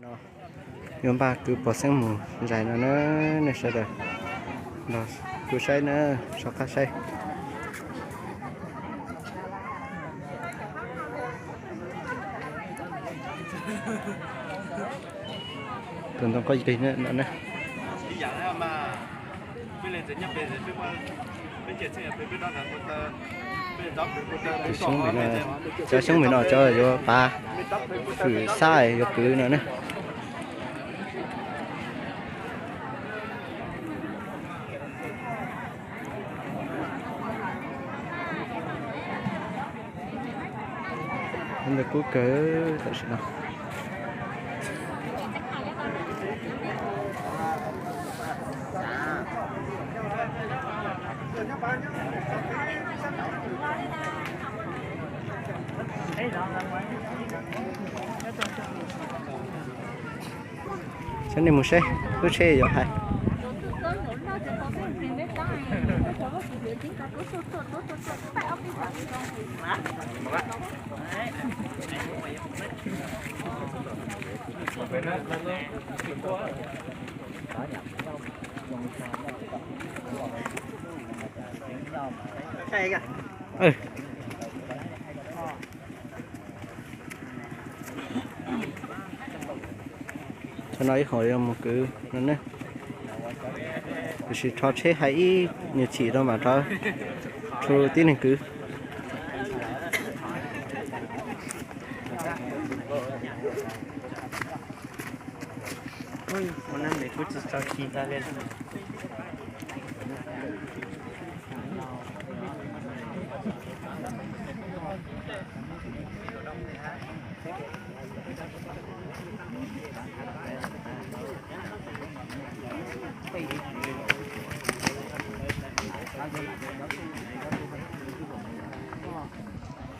No yuav npaj kwv pog xeeb mus zais no na, nej sawv daws los kuj saib na, soj qab saib. Tus ntoo qoj yig no na. Cov xyoob pem no, cov xyoob pem no cov yuav pav hwm xab yuav kwv no ne. Ntawd kub kawg tam sim no. Cov nej mus saib lub tsheb yuav hais. Thaum no ib qho yuav mus kwv no ne. Tiam sis rho tsheb hais ib nyuag chim rau mam rov rhu tib neeg kwv.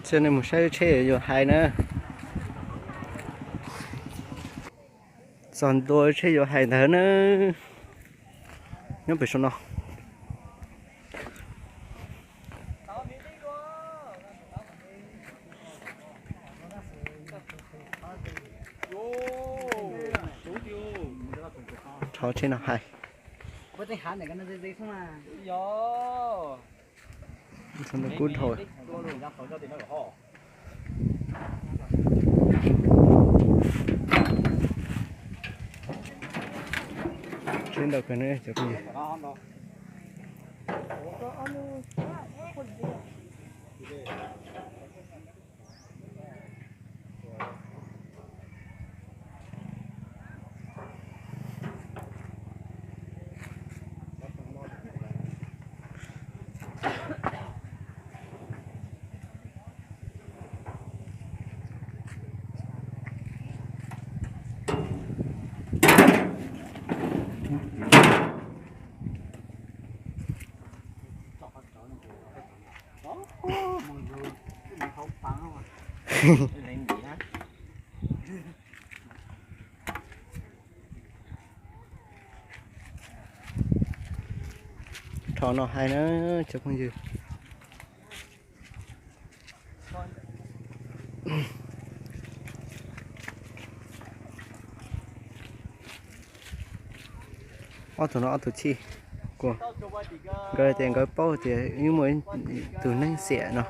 Txhia nej mus saib tsheb yuav hais na. Txog ntua tsheb yuav hais ntawd na. Nyob pem saum no. Rho tsheb no hais. Kub dhau. Tsheb ntau kawg ne cov phooj ywg. Rho no hais na cov phooj ywg. Ob tug no ob tug chij, nkawd tias nkawd paub tias yeej muaj tus neeg xiam no.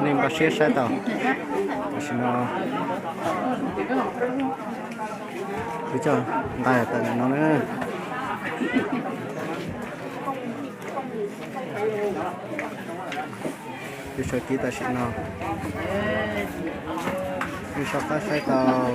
Nej npaj siab saib tau, tam sim no kuv coj nqa tawm ntawm no na. Kuv sawv kev tam sim no, nej soj qab saib tau.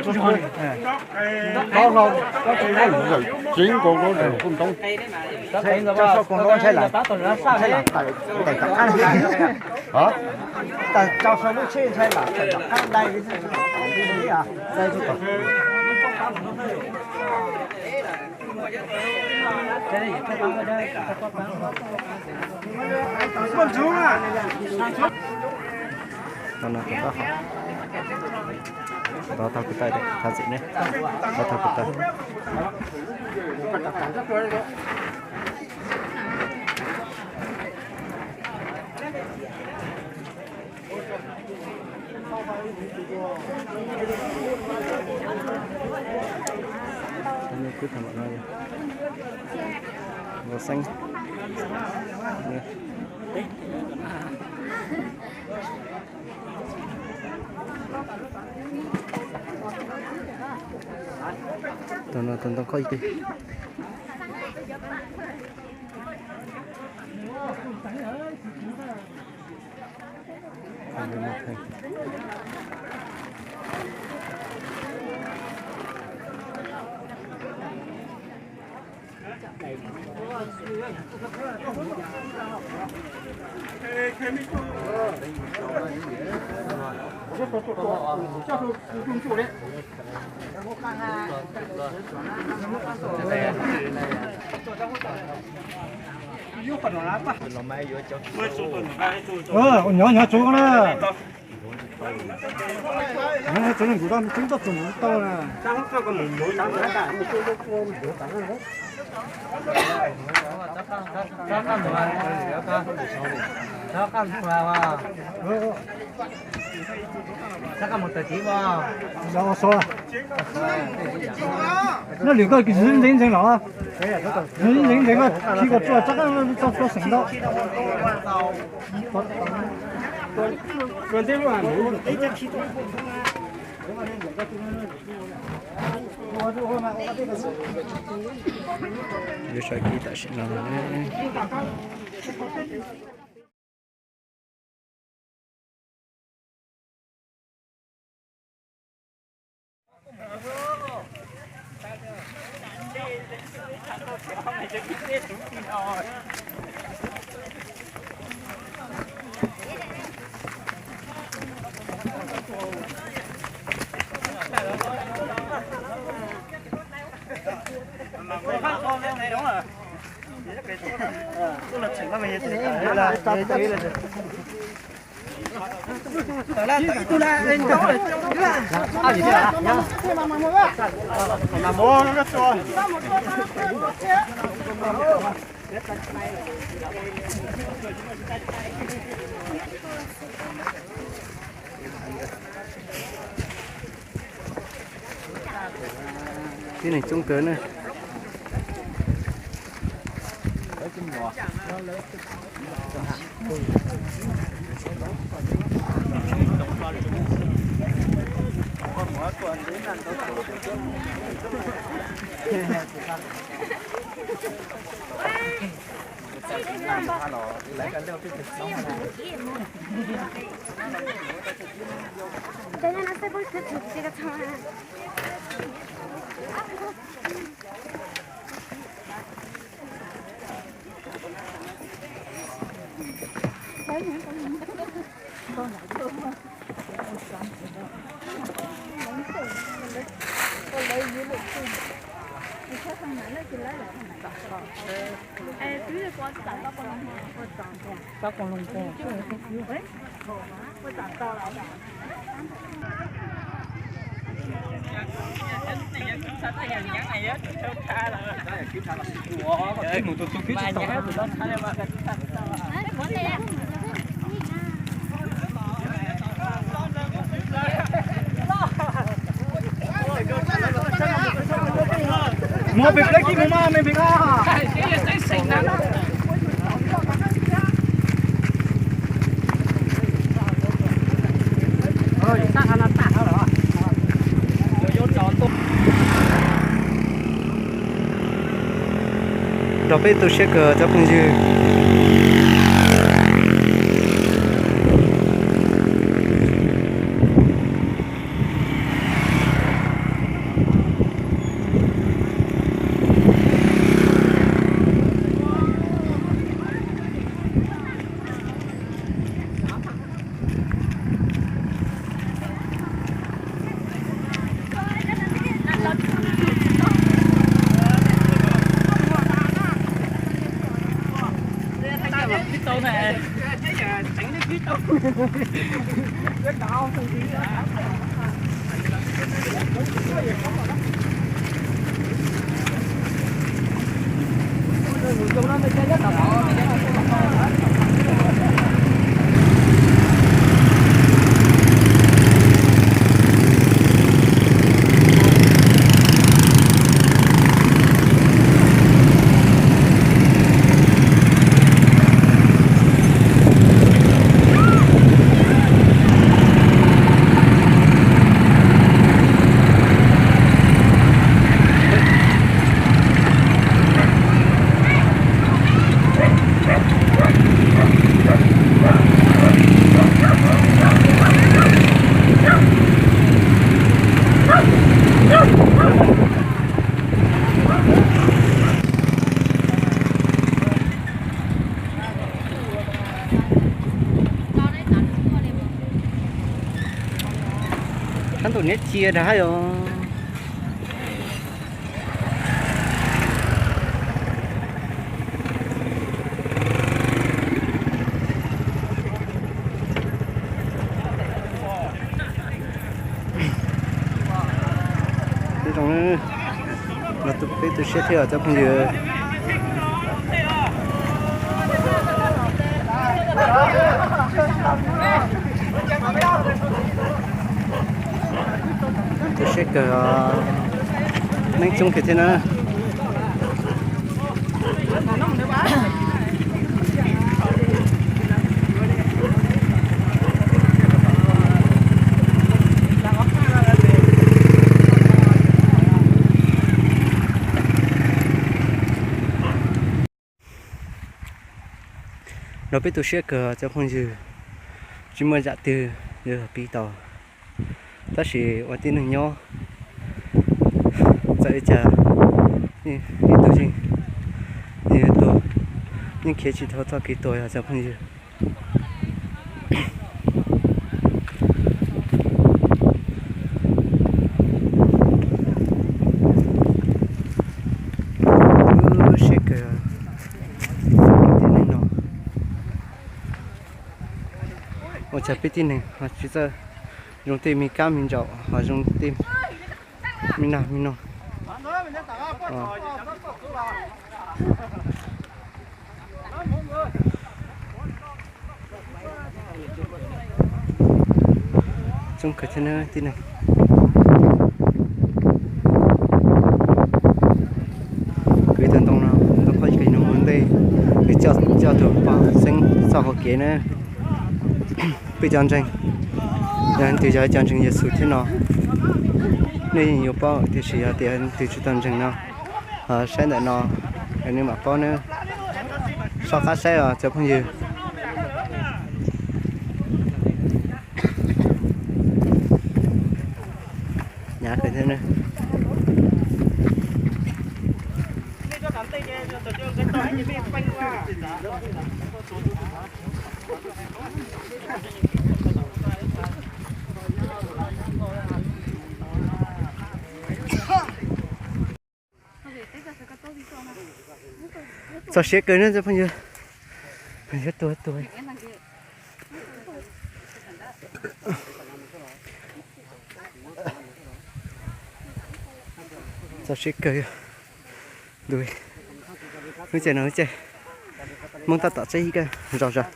tsob tsob no, tsob tsob no, tsev nkaus no, tsob tsob no ntshai lam, ntshai lam tawm, tawm tom qab. Tsob tsob no lub tsheb ntshai lam tawm tom qab dai li xwb. Tau no kuv tau, tau tau kuv tau, thov txim ne, tau tau kuv tau. Màu xanh. Tau no tau ntoo khob ib teg. Nyob nyob tsuv na. Tsuv neeg kuv tau tseeb toj tsuv tau na. Noj lwm koj ntxeev ntxeev los, ntxeev ntxeev koj khi kom tsuas rov qab tau txhua seem ntau. Yuav saib kiv tam sim no. Tib neeg coob kawg na. Mus pem pleb kib mus mas me pem ko. Nrog peb tu siab kawg cov phooj ywg. Tab tom niab cia dag os. Ib zoo, los peb tu siab thiab os cov phooj ywg. Tu siab kawg, neeg coob kawg thiab na. Los peb tu siab kawg cov phooj ywg, tsis muaj zam twg yuav piv tau, tab sis ua tib neeg nyob txawm li cas, ib tug yeej, yeej tuag, yeej khiav tsis dhau txoj kev tuag os cov phooj ywg. Siab kawg, tib neeg no, ua cas peb tib neeg ho tsis txawj zoo tej me kab me ntsaum ho zoo tej me nag me noog. Coob kawg thiab na tib neeg. Kwv tag ntoo no, ntoo qhov kev no mus ntej, peb coj tus pom xeeb txoj hauv kev na. Peb cov ntseeg, yog leej twg yog cov ntseeg Yexus thiab no, nej yeej yuav paub, tiam sis yog tias leej twg tsis tau ntseeg no, saib ntawm no, nej mam paub na. Soj qab saib os cov phooj ywg. Hnyav kawg thiab na. Txog siab kawg na cov phooj ywg. Yuav tuag tuag. Txog siab kawg. Lub caij no lub caij Hmoob tab tom tseb ib kawm zog zog.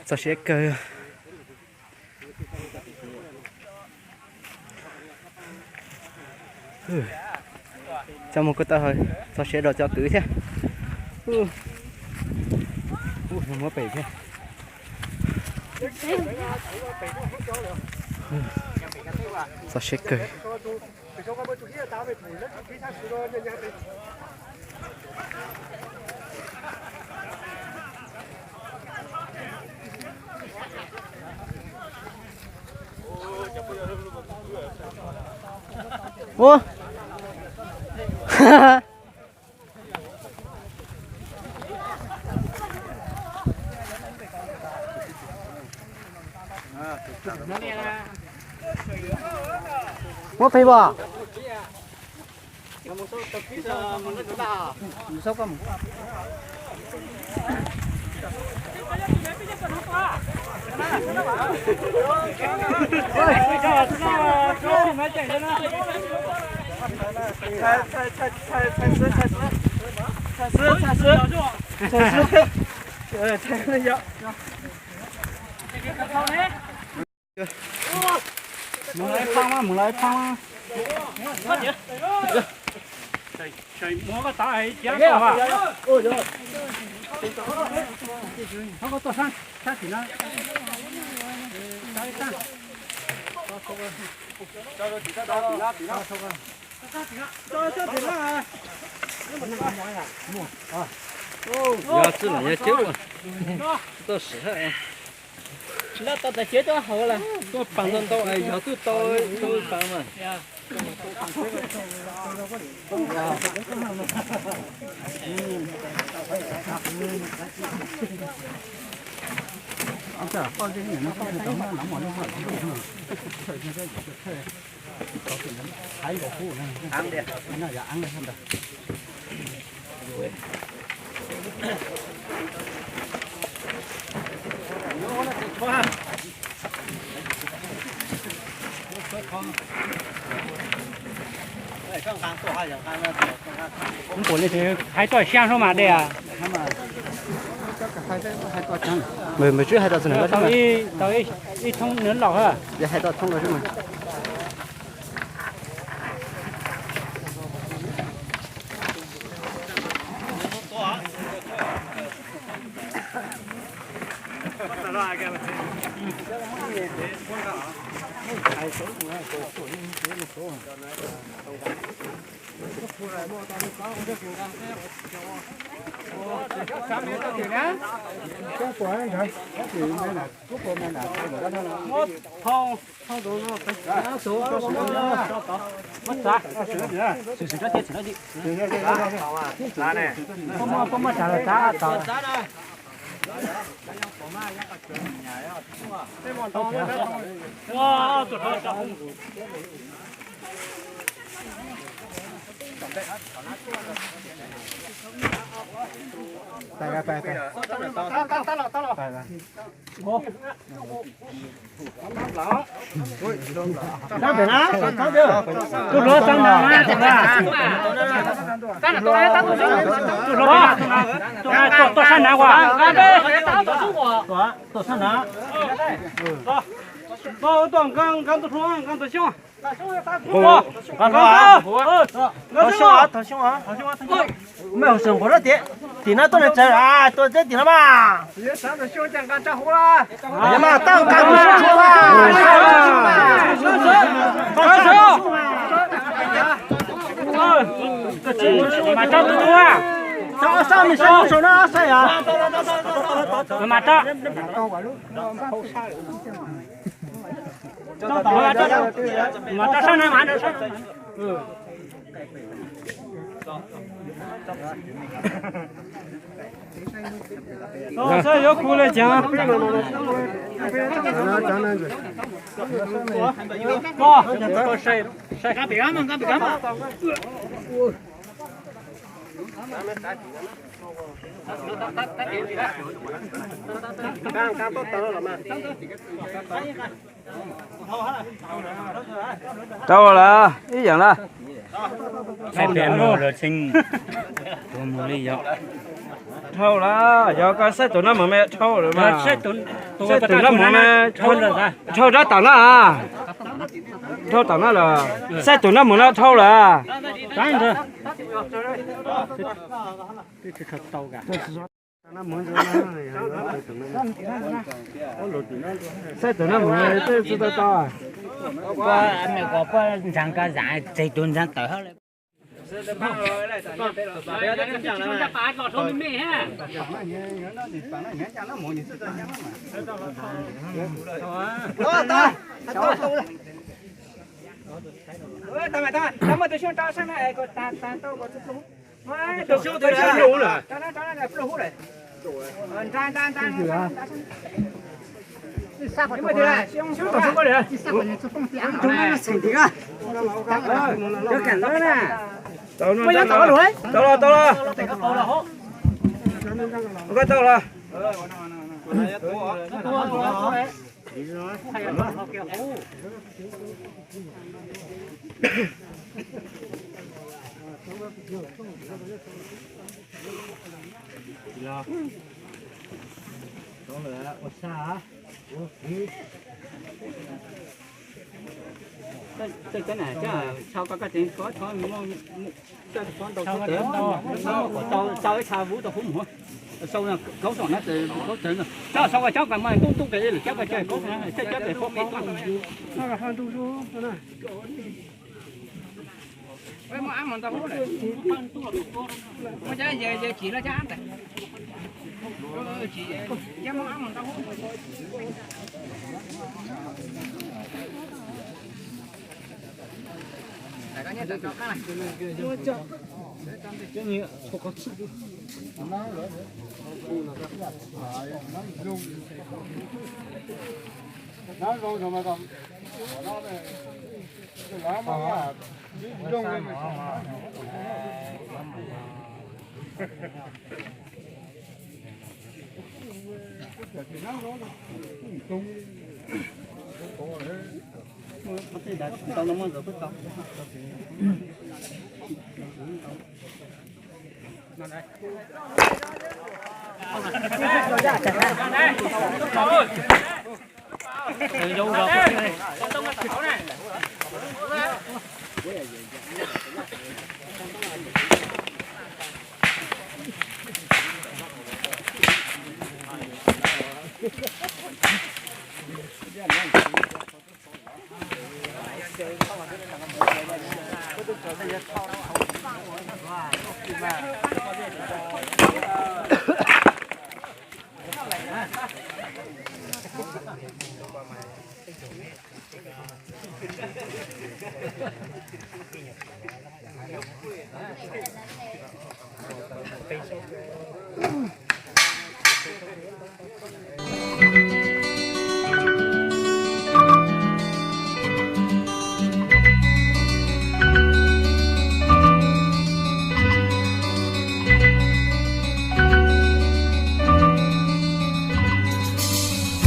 Txog siab kawg. Coj mus kuj tau, txog siab rau cov kwv thiab. Muab pem thiab. Txog siab kawg. Ua, muab pem os. Mus lawv ib phab mas, mus lawv ib phab mas. Yog txij los yog ceb, tsis tau siv. Lawv tau tais ceb tuaj hauv lawm. Tuaj pas ntau ntau es yog twb tau tau pas mas. Kuv li hais toj siab suab mas dej. Tau ib thoob nws los. Tus hluas tau na, tus hluas, tus hluas tuaj sab nav ua. Tuaj sab nav. Tuaj nqa tus hluas, nqa tus xyoob. Nqa tus xyoob, nqa tus xyoob. Mej hauv xyoob nquas rab tias tim no tuaj na tsaws tuaj teb tim no mas. Yog mas tau nqa tus xyoob tshuav mas. Mas tso tus tua. Tso ob sab, mej saib saum no ob sab yom. Mas tso. Mas tso sab na, mas tso sab. Tau, saib yuav khu li cas. Koj, koj sai, sai. Dhau lawm, ib yam lawm. Saib pem mus lawv tseem tua mus li yom. Dhau lawm, yog koj saib tus nab mus me dhau lawm mas. Saib tus nab mus me dhau rab tam na. Dhau tam na lawm. Saib tus nab mus na dhau lawm. Saib tus nab mus me twb tsis tau tau. Puab ntseeg koj zam tseg tus ntseeg tawm hauj lwm. Tau los, tau los. Koj tau los. Tau ib tsa vub rau hauv mov, sau kaub tom na, kaub tawv na, coj sau coj pas mas ntuj ntuj pem lawm coj pas coj kaub, coj coj pem qhov qhov.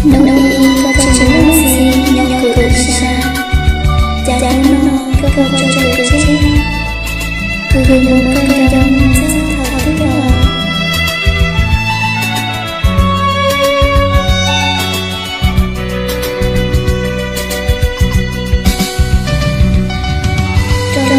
Nub i koj tseem lub txim nyob kuv sab, cas hnub no koj puas tso kuv tseg? Kuv yuav mus koj nco